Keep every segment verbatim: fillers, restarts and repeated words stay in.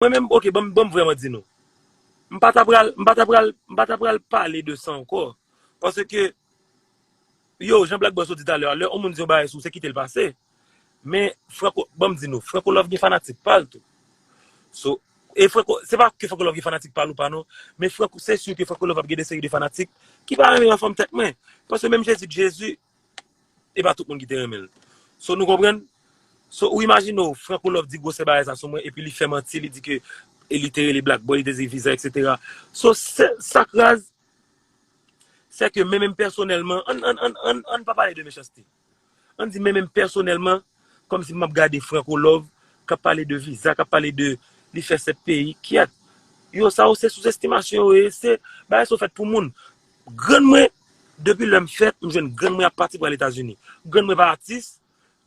mwen menm, ok, ban m, ban m vrèman di nou. M pa ta pral, m pa ta pral, m pa ta pral pale de sa ankò. Paske, yo, jan Black Boy sot di talè a, lè yon moun di yon bagay sou, se kite l pase. Men, Franco, ban m di nou, Franco Love gen fanatik pa l tou. So, e Franco, se pa ke Franco Love gen fanatik pa l ou pa non, men Franco, se si ke Franco Love ap gen de seri de fanatik ki pa renmen anfòm tèt mwen. Paske menm Jezi, Jezi, e pa tout moun ki te renmen l. So, nou konprann? So, ou imajine w, Franco Love di gwosè bagay sa sou mwen, epi li fè manti, li di ke e li te rele Black Boy, li te di viza, et cetera. So, se, sa k raz, se ke men menm pèsonèlman, ann, ann, ann, ann, ann pa pale de mechanste. Ann di men menm pèsonèlman, kòmsi m ap gade Franco Love, k ap pale de viza, k ap pale de li fè sèt peyi, kyèt. Yo, sa yo se souzestimasyon yo ye, se bagay sa yo fèt pou moun. Grann mwen, depi lè m fèt, m jwenn grann mwen ap pati pral Etazini. Grann mwen pa atis,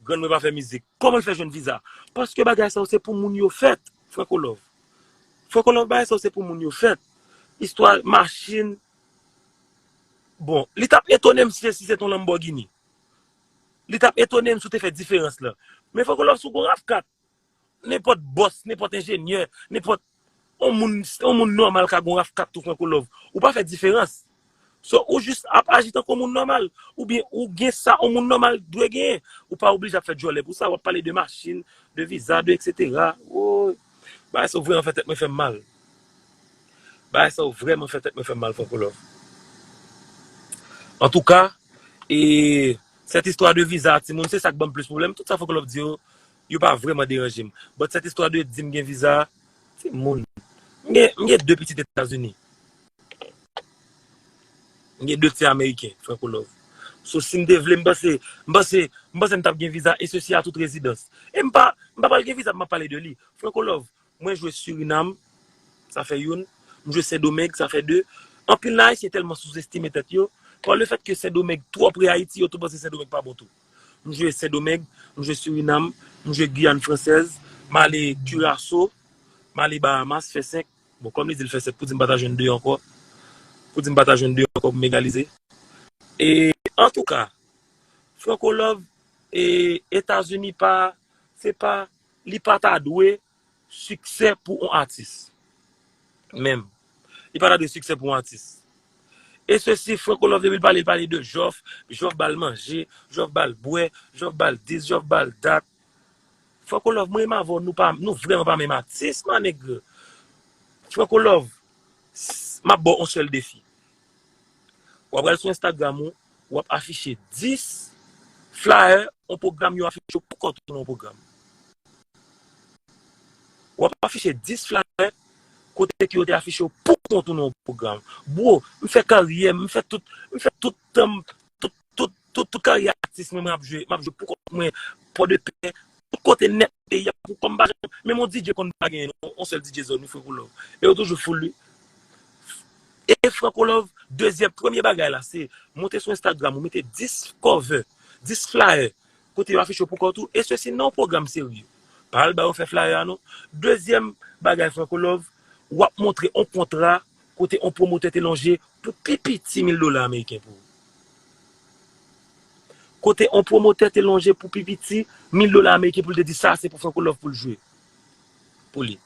grann mwen pa fè mizik. Kòman l fè jwenn viza? Paske bagay sa yo se pou moun yo fèt, Franco Love. Franco Love, bagay sa yo se pou moun yo fèt. Istwa machin, bon, li t ap etone m si, si se t on Lamborghini. Li t ap etone m si w te fè diferans lan. Men Franco Love, si w gon RAV kat, nenpòt bòs, nenpòt enjenyè, nenpòt on moun, on moun nòmal ka gon RAV kat tou, Franco Love. Ou pa fè diferans. So, ou jis ap aji tankou on moun nòmal. Oubyen ou gen sa on moun nòmal dwe genyen. Ou pa oblije ap fè djòlè pou sa. W ap pale de machin, de viza, de et cetera. Woy. Bagay sa yo vrèman fè tèt mwen fè m mal. Bagay sa yo vrèman fè tèt mwen fè m mal, Franco Love. Antouka, e, sèt istwa de viza a timoun, se sa k ban m plis pwoblèm. Tout sa Franco Love di yo, yo pa vrèman deranje m. But sèt istwa de di m gen viza, timoun. M gen, m gen de pitit Etazini. M gen de ti ameriken, Franco Love. So, si m te vle, m panse, m panse, m panse m t ap gen viza, e sesi a tout rezidans. E m pa, m pa pral gen viza pou m ap pale de li. Franco Love, mwen jwe Surinam, sa fè youn. M jwe Sendomeng, sa fè de. Anpil nan Ayisyen tèlman souzestime tèt yo, pa lefèt ke Sendomeng twò pre Ayiti, yo tou panse Sendomeng pa bon tou. M jwe Sendomeng, m jwe Surinam, m jwe Giyàn Fransèz, m ale Kiraso, m ale Bahamas, fè senk. Bon, kòm li di l fè sèt, pou di m pa ta jwenn de ankò. Pou di m pa ta jwenn de ankò pou m egalize. E, antouka, Franco Love, e, Etazini pa, se pa, li pa ta dwe siksè pou on atis. Menm. Li pa ta dwe siksè pou on atis. E sesi, Franco Love, depi l pale, l pale de Jòf, Jòf ba l manje, Jòf ba l bwè, Jòf ba l dis, Jòf ba l dat. Franco Love, mwen menm avè w, nou pa, nou vrèman pa menm atis, ma nègre. Franco Love, s-, m ap ba w on sèl defi. W ap al sou Instagram ou, w ap afiche dis flyer, on pwogram yo afiche w poukò w tou nan on pwogram. W ap afiche dis flyer, kote ke yo te afiche w poukò w tou nan on pwogram. Bro, m fè karyè m, m fè tout, m fè tout tan m, tout, tout, tout, tout karyè atis mwen, mwen ap jwe, m ap jwe poukò mwen, Pòdepè, tout kote nèt peyi a, poukò m pa janm, menm on D J konn pa genyen, non, on sèl D J zòn, wi, Franco Love. E yo toujou full, wi. E Franco Love, dezyèm, premye bagay la, se monte sou Instagram ou mete dis cover, dis flyer, kote yo afiche w poukò w tou, e sesi nan yon pwogram serye. Pa al ba yo fè flyer a, non. Dezyèm bagay, Franco Love, w ap montre on kontra kote on pwomotè te lonje pou pi piti mil dola ameriken pou ou. Kote on pwomotè te lonje pou pi piti mil dola ameriken pou l te di sa se pou Franco Love pou l jwe. Pou li.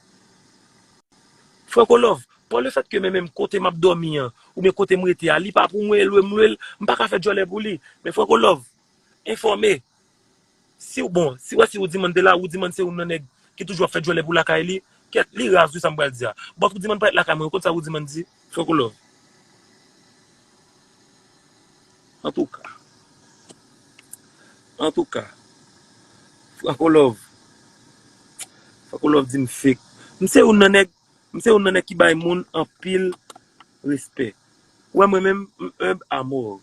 Franco Love, pa lefèt ke men menm kote m ap dòmi an, oubyen kote m rete a, li pa pou mwen, lwe m lwe l, m pa ka fè djòlè pou li. Men Franco Love, enfòme. Si w, bon, si w wè si Rudiman te la, Rudiman se youn nan nèg ki toujou ap fè djòlè pou lakay li. Kèt, li raz wi sa m pral di a. But Rudiman parèt lakay mwen, ou konn sa Rudiman di? Franco Love. Antouka. Antouka. Franco Love. Franco Love di m fake. M se youn nan nèg, m se youn nan nèg ki bay moun anpil respè. Ou wè mwen menm, m humble à mort.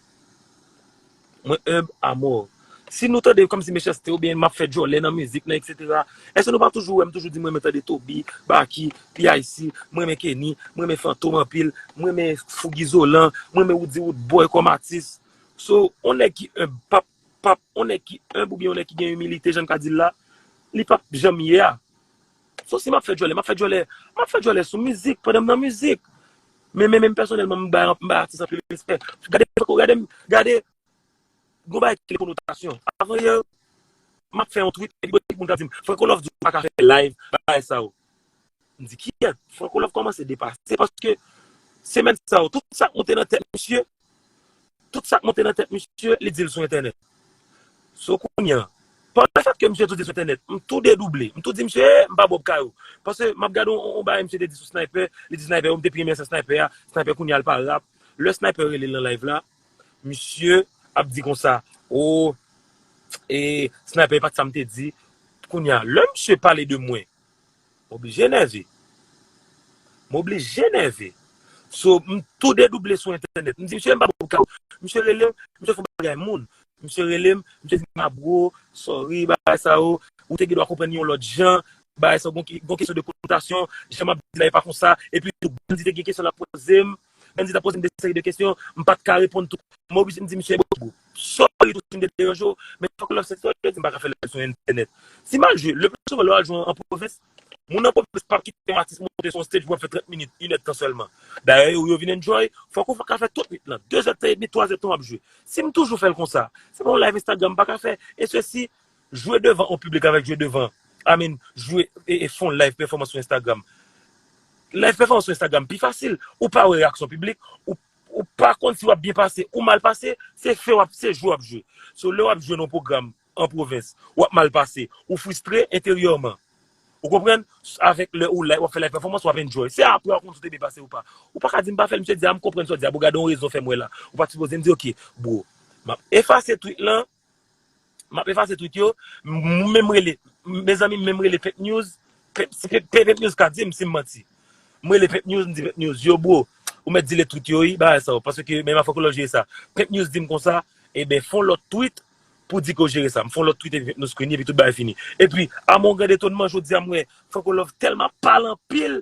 Mwen humble à mort. Si nou tande kòmsi mechanste oubyen m ap fè djòlè nan mizik nan, et cetera, èske nou pa toujou wè m toujou di m renmen tande Toby, Baky, P I C, m renmen Kenny, m renmen Fantom anpil, m renmen Fougi Zolan, m renmen Roody Roodboy kòm atis. So, on nèg ki humble, p ap, p ap, on nèg ki humble oubyen on nèg ki gen imilite, jan n ka di l la, li p ap janm ye a. So, si m ap fè djòlè, m ap fè djòlè, m ap fè djòlè sou mizik, pandan m nan mizik. Men, men, men pèsonèlman, m bay, m bay atis anpil respè. Gade, gade, gade, gon bagay ki rele konotasyon. Avan yè, m ap fè yon tweet, epi gon moun ka di m, Franco Love di w pa ka fè live, bagay sa yo. M di, "Kiyèt?" Franco Love kòmanse depase, paske semèn sa yo, tout sa k monte nan tèt misye, tout sa k monte nan tèt misye, li di l sou entènèt. So kounye a, pa le fèt ke misye tou di sou entènèt, m tou dedouble, m tou di misye, "Eh, m pa Bob Kayou." Paske m ap gade yon, yon bagay misye te di sou Sniper, li di Sniper, "Yo, m te pi renmen sa Sniper a, Sniper kounye a l pa rap." Lè Sniper rele l nan live la, misye ap di konsa, "O, e, Sniper, e pa t sa m te di." Kounye a, lè misye pale de mwen, m oblije nève. M oblije nève. So, m tou dedouble sou entènèt. M di, "Misye, m pa Bob Kayou." Misye rele m, misye fè yon bagay moun. Misye rele m, misye di m, "A bro, sorry, bagay sa yo, ou te gen dwa konprann yon lòt jan, bagay sa yo, gon ki- gon kesyon de konotasyon, jan m ap di la, e pa konsa." Epi tou, Gandhi te gen kesyon l ap poze m, Gandhi t ap poze m de seri de kesyon, m pa t ka reponn tout. M oblije m di, "Misye, bro, sorry, tou si m te deranje w, men fòk lòt sektè, yo di m pa ka fè lèv sou entènèt." Si m al jwe, le pli souvan lè w al jwe an pwovens, moun an pwovens p ap kite yon atis monte sou yon stage pou ap fè trant minit, inèdtan sèlman. Dayè, yo, yo vin enjoy, fòk ou ka fè tout nwit lan, de zèdtan edmi, twa zèdtan w ap jwe. Si m toujou fè l konsa, se pa yon live Instagram m pa ka fè, e sesi, jwe devan yon piblik avèk jwe devan, I mean, jwe e, e fè yon live pèfòmans sou Instagram. Live pèfòmans sou Instagram pi fasil. Ou pa wè reyaksyon piblik, ou, ou pa konn si w ap byen pase ou mal pase, se fè w ap, se jwe w ap jwe. So, lè w ap jwe nan yon pwogram an pwovens, w ap mal pase, ou fristre enteryèman. Ou konprann? Avèk lè ou live, w ap fè live pèfòmans, w ap enjoy. Se apre w ap konn si w te byen pase ou pa. Ou pa ka di m pa fè l, misye di, "A, m konprann sa w di a, bro, gade yon rezon fè m wè la." Ou pa t sipoze m di, "Ok, bro, m ap efase tweet lan, m ap efase tweet yo, m menm rele, mezanmi, m menm rele Pep News, Pep, si Pep, Pep, Pep News ka di m si m manti." M rele Pep News, m di Pep News, "Yo, bro, ou mèt delete tweet yo, wi, bagay sa yo, paske menm a Franco Love jere sa." Pep News di m konsa, "Eben, fè yon lòt tweet pou di ke w jere sa." M fè yon lòt tweet epi Pep News screen li, epi tout bagay fini. Epi, a mon grand etonman, jodi a m wè Franco Love tèlman pale anpil,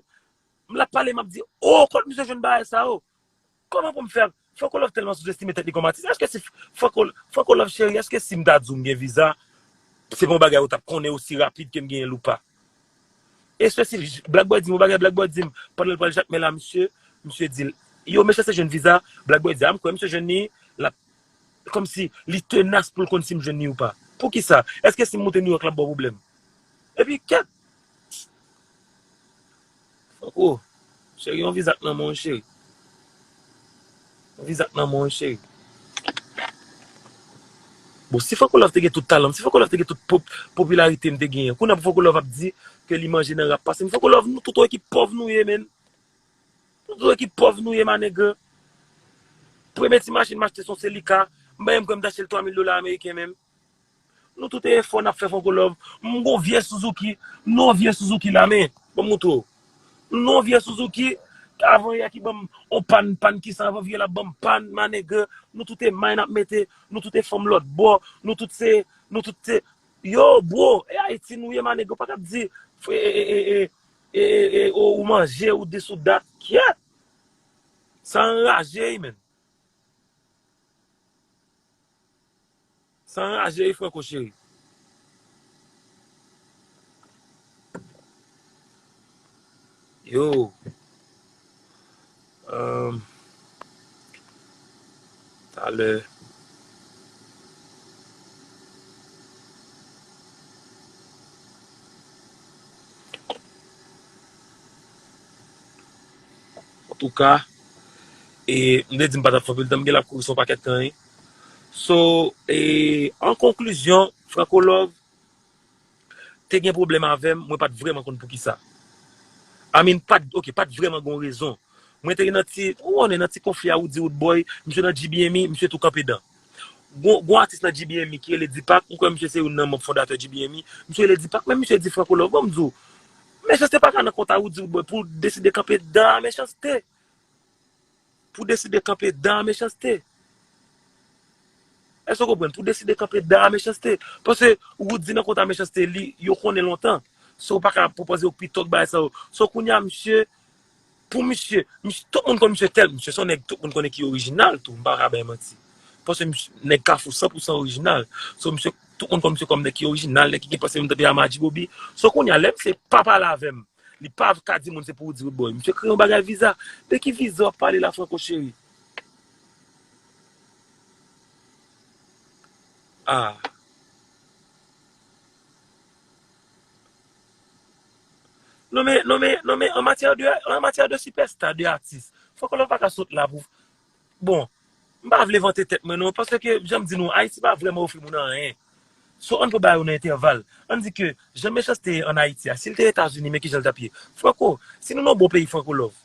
m la pale, m ap di, "O, kot misye jwenn bagay sa yo?" Kòman pou m fè? Franco Love tèlman souzestime tèt li kòm atis. Èske si Franco, Franco Love cheri, èske si m ta di w m gen viza, se pa yon bagay ou t ap konnen osi rapid ke m genyen l ou pa? Èske si Black Boy di m yon bagay, Black Boy di m, pandan l pral Jakmèl la, misye, misye di l, "Yo, Mechanste jwenn viza." Black Boy di, "A, m kwè misye jwenn li," l ap, kòmsi li tenas pou l konn si m jwenn li ou pa. Poukisa? Èske si m moute Nouyòk, l ap ba w pwoblèm? Epi, kèt! Franco, cheri, yon viza k nan men w, cheri. Yon viza k nan men w, cheri. Bon, si Franco Love te gen tout talan m, si Franco Love te gen tout pop, popilarite m te genyen, kounye a pou Franco Love ap di ke li manje nan rap pase m. Franco Love, nou tout yon ekip pòv nou ye, menn. Nou tout yon ekip pòv nou ye, ma nègre. Premye ti machin m achte se yon Celica. M pa menm kwè m t achte l twa mil dola ameriken menm. Nou tout e efò n ap fè Franco Love. M gon vye Suzuki. M nan yon vye Suzuki la, men. Ban m montre w. M nan yon vye Suzuki. Avan yè ki ban m on pàn, pàn ki san avan vye la ban m pàn, ma nègre. Nou tout e may n ap mete. Nou tout e fanm lòt bò. Nou tout se, nou tout se, yo, bro, e Ayiti nou ye, ma nègre. Ou pa ka ap di, e, e, e, e, e, e, e, ou, ou manje, ou dis, ou dat. Kyèt! Sa anraje, wi, menn. Sa anraje, wi, Franco cheri. Yo. Um, talè. Antouka, e, m te di m pa t ap fè anpil tan, m gen l ap kouri sou yon pakèt tan, wi. So, e, an konklizyon, Franco Love te gen pwoblèm avè m, mwen pa t vrèman konn poukisa. I mean, pa t, ok, pa t vrèman gon rezon. Mwen te nan ti, ou konnen, nan ti konfli a Roody Roodboy, misye nan G B M E, misye tou kanpe dan. Gon, gon atis nan G B M E ki rele Deepak, m kwè misye se youn nan manm fondatè G B M E, misye rele Deepak, men misye di Franco Love, ban m di w, Mechanste pa ka nan kont a Roody Roodboy pou deside kanpe dan a Mechanste. Pou deside kanpe dan a Mechanste. Èske w konprann? Pou deside kanpe dan a Mechanste. Paske Roody nan kont a Mechanste, li, yo konnen lontan. So, ou pa ka pwopoze yo pi tòk bagay sa yo. So, kounye a, misye, pou misye, misye, tout moun konn misye tèl, misye se yon nèg tout moun konnen ki orijinal tou, m pa ka bay manti. Paske misye, nèg Kafou san pou san orijinal. So, misye, tout moun konn misye kòm nèg ki orijinal, nèg ki gen panse menm jan a Margie Bobby. So, kounye a, lè misye pa pale avè m, li pa ka di moun se pou Roody Roodboy. Misye kreye yon bagay viza. De ki viza w ap pale la, Franco cheri? Ah. Non men, non men, non men, an matyè de, an matyè de sipèsta, de atis, Franco Love pa ka sot la pou, bon, m pa vle vante tèt mwen non, paske jan m di nou, Ayiti pa vrèman ofri moun anyen. So, ann pran bagay yo nan entèval. Ann di ke jan Mechanste ye ann Ayiti a, si l te Etazini, men kijan l t ap ye? Franco, si nou nan yon bon peyi, Franco Love,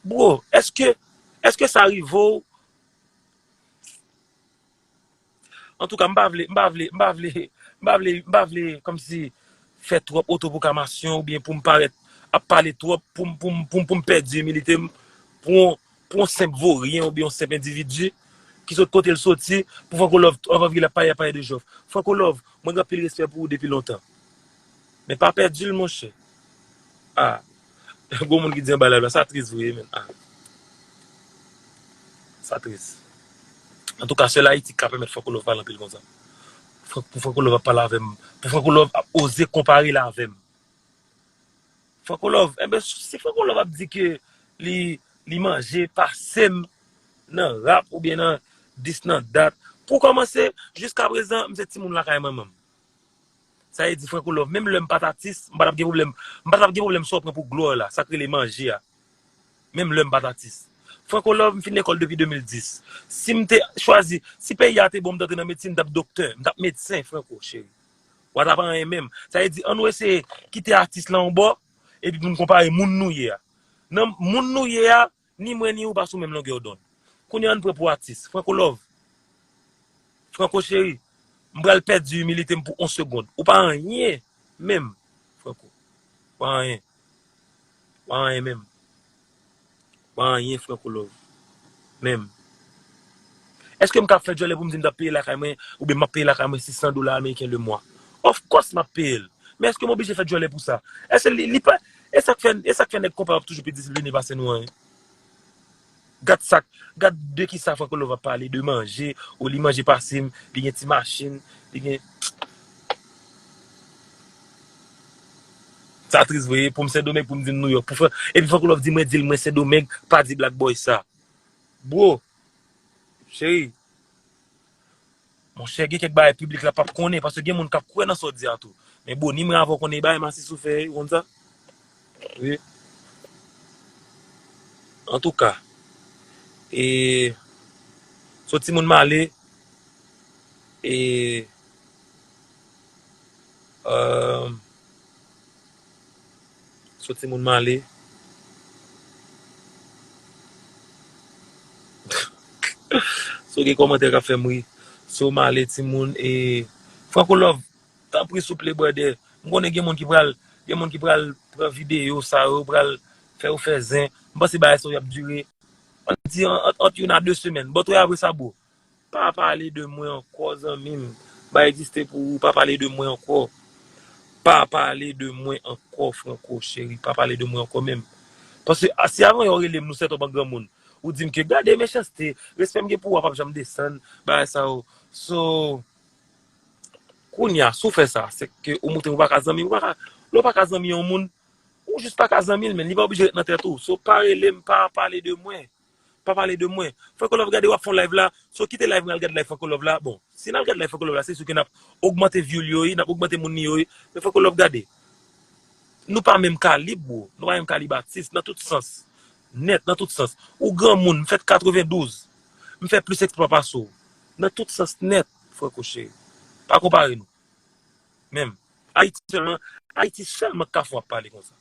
bro, èske, èske sa rive w? Antouka, m pa vle, m pa vle, m pa vle, m pa vle, m pa vle kòmsi fè twòp otopwoklamasyon oubyen pou m parèt ap pale twòp, pou m, pou m, pou m, pou m pèdi imilite m pou yon, pou yon senp voryen oubyen yon senp endividi ki sot kote l soti, pou Franco Love anvan vire l ap pale, ap pale de Jòf. Franco Love, mwen gen anpil respè pou ou depi lontan. Men pa pèdi l, monchè. Ah, gon moun ki di anba live la, sa tris vre, men. Ah. Sa tris. Antouka, sèl Ayiti k ka pèmèt Franco Love pale anpil konsa. Fran-, pou Franco Love ap pale avè m, pou Franco Love ap oze konpare l avè m. Franco Love, enben, si Franco Love ap di ke li, li manje pase m nan rap oubyen nan dis nan dat, pou kòmanse, jiskaprezan, m se timoun lakay manman m. Sa vle di Franco Love, menm lè m pa t atis, m pa t ap gen pwoblèm, m pa t ap gen pwoblèm sa w pran pou glwa la, sa k rele manje a. Menm lè m pa t atis. Franco Love, m fin lekòl depi de mil dis. Si m te chwazi, si peyi a te bon, m t antre nan medsin, m t ap doktè, m t ap medsen, Franco, cheri. W a t ap anyen menm. Sa vle di, ann nou eseye kite atis lan yon bò, epi pou n konpare moun nou ye a. Nan moun nou ye a, ni mwen ni ou pa sou menm longè dond. Kounye a, ann pran pou atis. Franco Love. Franco cheri, m pral pèdi imilite m pou yon segonn. Ou pa anyen menm, Franco. Ou pa anyen. Ou pa anyen menm. Ou pa anyen, Franco Love. Menm. Èske m ka fè djòlè pou m di m t ap peye lakay mwen, oubyen m ap peye lakay mwen sis san dola ameriken le mwa? Of course, m ap peye l. Men èske m oblije fè djòlè pou sa? Èske li, li pa, e sa k fè, e sa k fè nèg konpa yo ap toujou pi disipline pase nou an? Gad sa, gad de kisa Franco Love ap pale, de manje, o li manje pase m, li gen ti machin, li gen. Sa tris vre, pou m Sendomeng, pou m di m Nouyòk. Pou Fran-, epi Franco Love di mwen, di l mwen Sendomeng, pa di Black Boy sa. Bro, cheri, monchè, gen kèk bagay piblik la p ap konnen, paske gen moun k ap kwè nan sa w di a tou. Men bro, ni mwen avè w konnen bagay m asis ou fè, ou konn sa? Wi. Antouka, e, so timoun m ale, e, Ahn, so timoun m ale. So gen kòmantè k ap fè m ri. So m ale timoun e Franco Love, tanpri souple brother. M konnen gen moun ki pral, gen moun ki pral pran videyo sa yo, pral fè yo fè zen. M panse bagay sa yo ap dire, ann di an, ant, ant youn a de semèn. But wè apre sa bro. Pa pale de mwen ankò, zanmi m. M pa egziste pou ou, pa pale de mwen ankò. Pa pale de mwen ankò, Franco, cheri. Pa pale de mwen ankò menm. Paske, a, si avan yè w rele m, nou sèt an granmoun, ou di m ke, "Gade Mechanste, respè m gen pou ou a p ap janm desann, bagay sa yo." So, kounye a, si w fè sa, se ke ou montre m ou pa ka zanmi, ou pa ka, lè w pa ka zanmi yon moun, ou jis pa ka zanmi l, men li pa oblije ret nan tèt ou. So, pa rele m, pa pale de mwen. Pa pale de mwen. Franco Love, gade w ap fè yon live la. So, kite live mwen al gade live Franco Love la. Bon, si n al gade live Franco Love la, se si ke n ap ogmante view li yo, wi, n ap ogmante moun li yo, wi. Men Franco Love, gade. Nou pa menm kalib, bro. Nou pa menm kalib atis, nan tout sans. Nèt, nan tout sans. Ou granmoun, m fèt katrevendouz. M fè plis eksplwa pase w. Nan tout sans nèt, Franco cheri. Pa konpare nou. Menm. Ayiti sèlman, Ayiti sèlman k ka fè w ap pale konsa.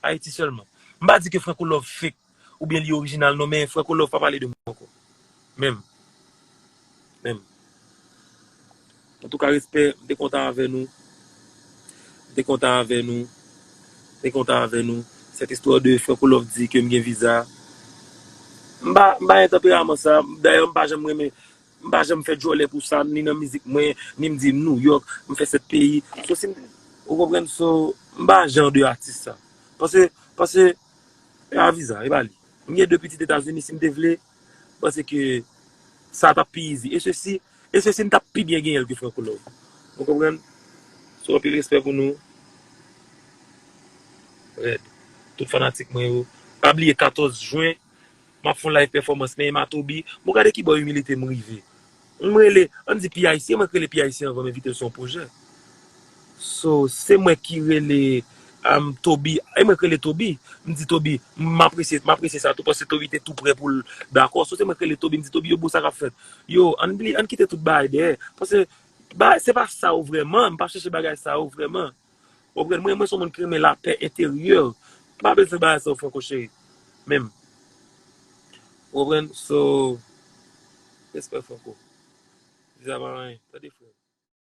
Ayiti sèlman. M pa di ke Franco Love fake oubyen li orijinal non, men Franco Love pa pale de mwen ankò. Menm. Menm. Antouka, respè, m te kontan avè nou. M te kontan avè nou. M te kontan avè nou. Cette histoire de Franco Love di ke m gen viza. M pa, m pa gen tanperaman sa. Dayè, m pa janm renmen M pa janm fè djòlè pou sa, ni nan mizik mwen, ni m di m Nouyòk, m fè sèt peyi. So, si m, ou konprann? So, m pa jan de atis sa. Paske, paske, e pa viza, e pa li. M gen de pitit Etazini, si m te vle, m panse ke sa t ap pi izi. E sesi, e sesi, m t ap pi byen genyen l ke Franco Love. Ou konprann? So, anpil respè pou nou. Rèd. Tout fanatik mwen yo. Pa bliye katòz jen, m ap fè yon live pèfòmans, men Emma Toby, bon, gade ki bò imilite m rive. M rele, ann di P I C, mwen k rele P I C anvan m envite l sou yon pwojè. So, se mwen ki rele um, Toby. E mwen ki rele Toby. M di Toby, m apresye, m apresye sa tou, paske Toby te tou prè pou l dakò. So, se mwen ki rele Toby, m di Toby, yo, bon, sa k ap fèt? Yo, ann bliye, ann kite tout bagay dèyè. Paske, bagay, se pa sa yo vrèman, m pa chèche bagay sa yo vrèman. Ou konprann? Mwen, mwen se yon moun ki renmen lapè enteryè. M pa bezwen bagay sa yo, Franco cheri. Menm. Ou konprann? So, respè, Franco. Di sa pa anyen. Tande, frè.